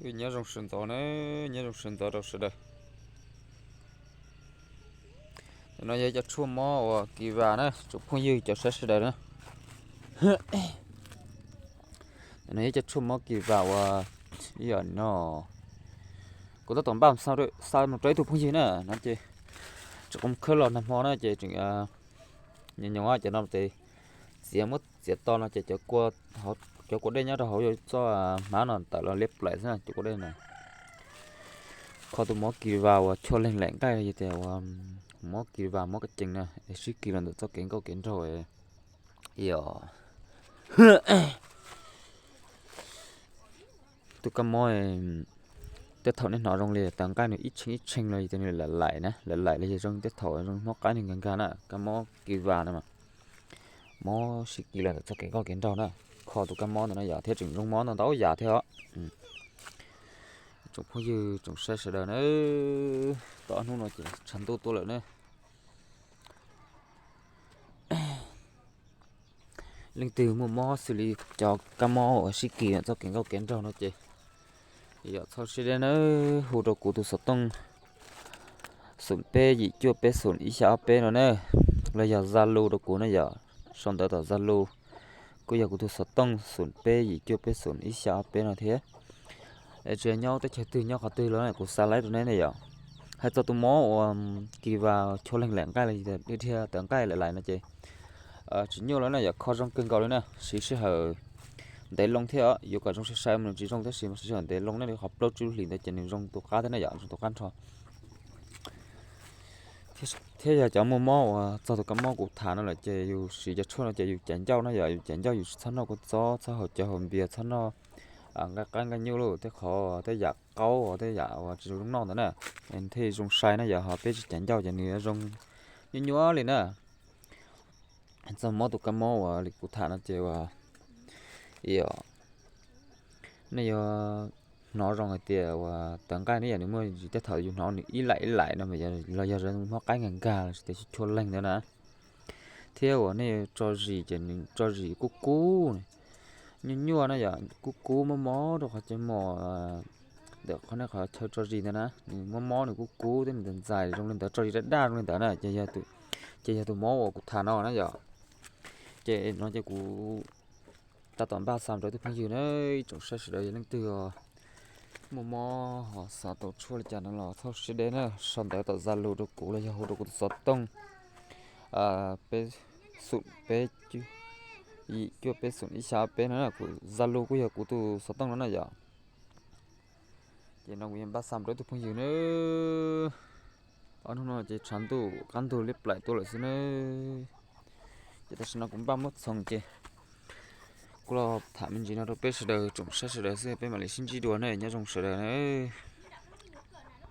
Nyob zoo sawv ntxov na, nyob zoo sawv ntxov rau sawv daws. Ntawm no yog cov tshuaj mob uas Kiva na, tsoom phooj ywg cov saib sawv daws na. Ntawm no yog cov tshuaj mob Kiva uas ib yam no. Kuv tab tom npaj xa mus rau ib tug phooj ywg na, no ces tseem qhov khawb los nag hmo na ces tseem nyoos nyoos cov no ces txiav muab txiav to no ces cov kua dej nyob rau hauv yuav txoj hmab no tawm los liab plaim xwb na cov kua dej na. Kho tus mob Kiva uas chua leej lam nqaij los yog tias uas mob Kiva mob kas cees na es sib kis los ntawm txoj kev nkauj kev nraug yog tus kab mob. Tej thaum nej hnov zoo li tawv nqaij nws ib tshee ib tshee los yog tias nws lam laim na, lam laim los yog zoo tej thaum zoo mob qaib nws nkag nkag na, kab mob Kiva no mas mob sib kis los ntawm txoj kev nkauj kev nraug na. Kho tus kab mob ntawm no yom thiab tseem zoo mob ntau ntau yam thiab os. Tsoom phooj ywg tsoom saib sawv daws na, tau ob hnub no ces tshav ntuj tuaj lawm na. Leej twg muaj mob xws li cov kab mob uas sib kis txoj kev nkauj kev nraug no ces yom txhob siab deb nawb, hu rau kuv tus xov tooj xoom peb yim cuaj peb xoom ib xya ob peb no na, los yog Zalo rau kuv na yom, sau ntawv tom Zalo kuj yog kuv tus xov tooj xoom peb yim cuaj peb xoom ib xya ob peb no thiab. Es tsis nyob teb chaws twg nyob qhov twg los kuv xa laib rau neb ne yom. Hais txog tus mob uas Kiva chua leej lam nqaij los dhia tawv nqaij lam laim no ces tsis nyuaj lawm na yom, kho zoo kawg nkaus li na, siv sij hawm ntev loo thiab os, yuav kom zoo sai sai mas nws tsis zoo tab sis mas siv sij hawm ntev loo na li qhov plaub tsib hlis ntawd ces nws zoo tus qab thiab na yom, zoo tus qab nrho. Thiab yog cov muaj mob uas txog tus kab mob kuv tham no lawm ces yus siv cov tshuaj no ces yus cav ncauj na yom, yus cav ncauj yus tsis txhob noj kua txob, txhob haus cawv haus npias, txhob noj nqaij qaib nqaij nyuj lawm, tej qhov tej yam qaub tej yam uas tsis zoo noj ntawd na, thiaj zoo sai na yom, ho peb tsis cav ncauj ces nws zoo nyuaj nyuaj li na. Txog mob tus kab mob uas li kuv tham no ces uas nej yuav hnov zoo hais tias uas tawv nqaij ne yom, nws muaj tej thaum yus hnov nws ib laim ib laim no mas los yog zoo mob qaib nkag nkag los sis tias chua leeg ntawd na. Thiab uas nej tso zis ces nws tso zis kub kub, nyuaj nyuaj na yom, kub kub mob mob rau qhov cov mos ntawm qhov nej qhov chaw tso zis ntawd na, nws mob mob nws kub kub thiab nws ntxais ntxais zoo li ntawd, tso zis daj daj zoo li ntawd na, ces yog tus mob uas kuv tham no na yom. Ces no ces kuv tab tom npaj xa rau ib tug phooj ywg na, ib tsoom saib sawv daws yog leej twg muaj mob ho xav tau tshuaj li cas no los txhob siab deb na, sau ntawv tom Zalo rau kuv los yog hu rau kuv tus xov tooj peb xoom peb yim cuaj peb xoom ib xya peb no na, kuv Zalo kuj yog kuv tus xov tooj no na yom. Ces no kuv yuav npaj xa rau ib tug phooj ywg na. Ob hnub no ces tshav ntuj qab ntug liab plaim tuaj lawm xwb na. Ces tam sim no kuv npaj muab txhoov ces kuv los tham me ntsis no rau peb sawv daws tsoom saib sawv daws xwb, peb mam li sib ntsib dua na, nyob zoo sawv daws na.